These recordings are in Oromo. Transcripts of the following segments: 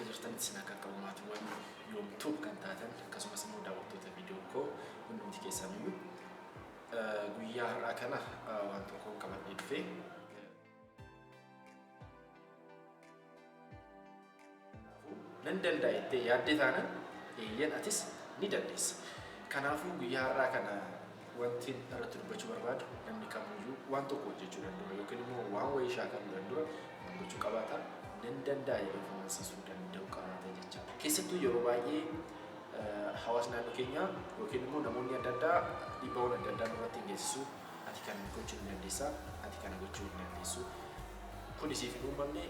Jirtanitti isin akka qabu maatiiwwan yoomtuub kan taatan, akkasumas immoo daawwattoota viidiyoo koo hundumti keessaniyyuu, guyyaa har'aa kana waan tokko qabadhee dhufee. Kanaafuu nan danda'a jettee yaadde taanaan, eeyyan, atis ni dandeessa. Kanaafuu guyyaa har'aa kana wanti irratti dubbachuu barbaadu, namni kamiyyuu waan tokko hojjechuu danda'u yookiin immoo waan wayii shaakaluu dura waan gochuu qabaata, nan danda'a jedhee of amansiisuu danda'u qabaata jechaadha. Keessattuu yeroo baay'ee hawaasni naannoo keenyaa yookiin immoo namoonni adda addaa dhiibbaawwan adda addaa nurratti hin geessisu. Ati kana gochuu ni dandeessa, ati kana gochuu hin dandeessu. Kuni siif hin uumamne,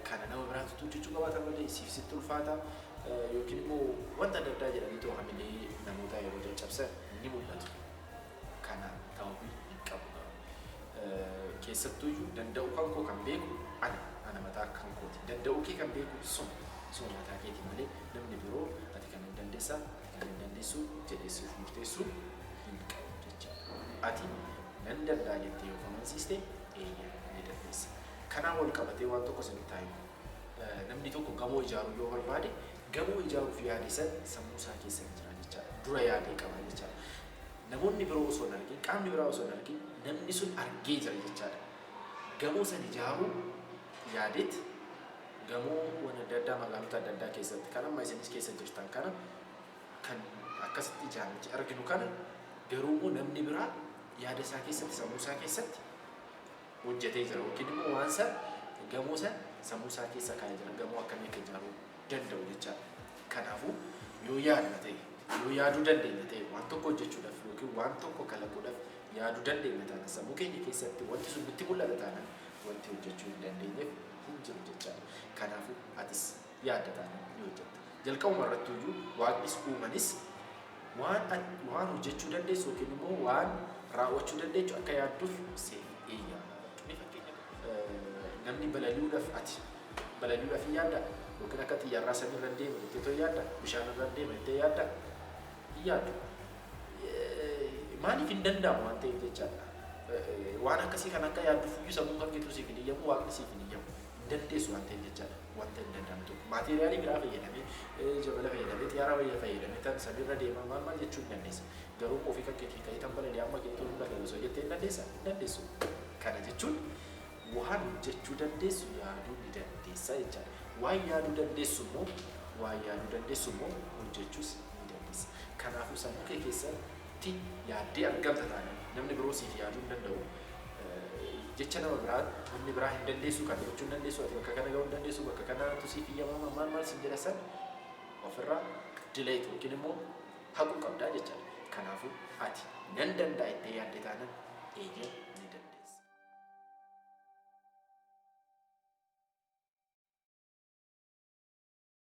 kana nama biraatu hojjechuu qabaata malee siif sitti ulfaata, yookiin immoo wanta adda addaa jedhanii too hamilee namootaa yeroo caccabsan ni mul'atu. Kana ta'uu hin qabu garuu. Keessattuuyyuu danda'uu kan koo kan beeku ana mataa kan kooti. Danda'uu kee kan beeku suma mataa keeti malee namni biroo ati kana hin dandeessa, ati kana hin dandeessu jedhee siif murteessuu hin qabu jechaadha. Ati nan danda'a jettee yoo amansiiste, eeyyee, ni dandeessa. Kanaan wal qabatee waan tokko isinitti haa himu. Namni tokko gamoo ijaaruu yoo barbaade, gamoo ijaaruuf yaade san sammuu isaa keessa ni jira jechaadha. Dura yaadee qaba jechaadha. Namoonni biroo osoo hin argin, qaamni biraa osoo hin argin, namni sun argee jira jechaadha. Gamoo san ijaaruu yaadeet gamoowwan adda addaa magaalota adda addaa keessatti kan amma isinis keessa jirtan kana, kan akkasitti ijaan nuti arginu kana, garuu immoo namni biraa yaada isaa keessatti, sammuu isaa keessatti hojjetee jira yookiin immoo waan san, gamoo san sammuu isaa keessa kaa'ee jira, gamoo akkamii akka ijaaruu danda'u jechaadha. Kanaafuu yoo yaadna ta'e, yoo yaaduu dandeenya ta'e, waan tokko hojjechuudhaaf yookiin waan tokko kalaquudhaaf yaaduu dandeenya taanaan, sammuu keenya keessatti wanti sun nutti mul'ata taanaan, wanti hojjechuu hin dandeenyeef hin jiru jechaadha. Kanaafuu atis yaadda taanaan ni hojjetta. Jalqabuma irratti iyyuu Waaqnis uumanis waan hojjechuu dandeessu yookiin immoo waan raawwachuu dandeechu akka yaadduuf siif eeyyama. Mee fakkeenya namni balali'uudhaaf, ati balali'uudhaaf hin yaaddaa? Yookiin akka xiyyaarraa samii irra deema jettee too yaaddaa? Bishaan irra deema jettee yaaddaa? Hin yaaddu. Maaliif? Hin danda'amu waan ta'eef jechaadha. Waan akkasii kan akka yaadduuf iyyuu sammuun kan keetuu siif hin eeyyamu, Waaqni siif hin eeyyamu. Hin dandeessu waan ta'eef jechaadha. Wanta hin danda'amne tokko maateeriyaalii biraa fayyadamee, jabala fayyadamee, xiyyaara fayyadamee tan samiirra deemaa maal maal jechuu hin dandeessa. Garuu ofii kan keetiin ka'ee tan balali'aa amma keetuu hin balali'u osoo jettee hin dandeessa? Hin dandeessu. Kana jechuun waan hojjechuu dandeessu yaaduu ni dandeessa jechaadha. Waan yaaduu dandeessu immoo hojjechuus ni dandeessa. Kanaafuu sammuu kee keessatti yaaddee argamta taanaan, namni biroo siif yaaduu hin danda'u. Jecha nama biraa, namni biraa hin dandeessu, kana gochuu hin dandeessu, ati bakka kana gahuu hin dandeessu, bakka kanatu siif iyyamama, maal maal siin jedha san ofirraa delete yookiin immoo haquu qabdaa jechaadha. Kanaafuu ati nan danda'a jettee yaadde taanaan, eeyyee,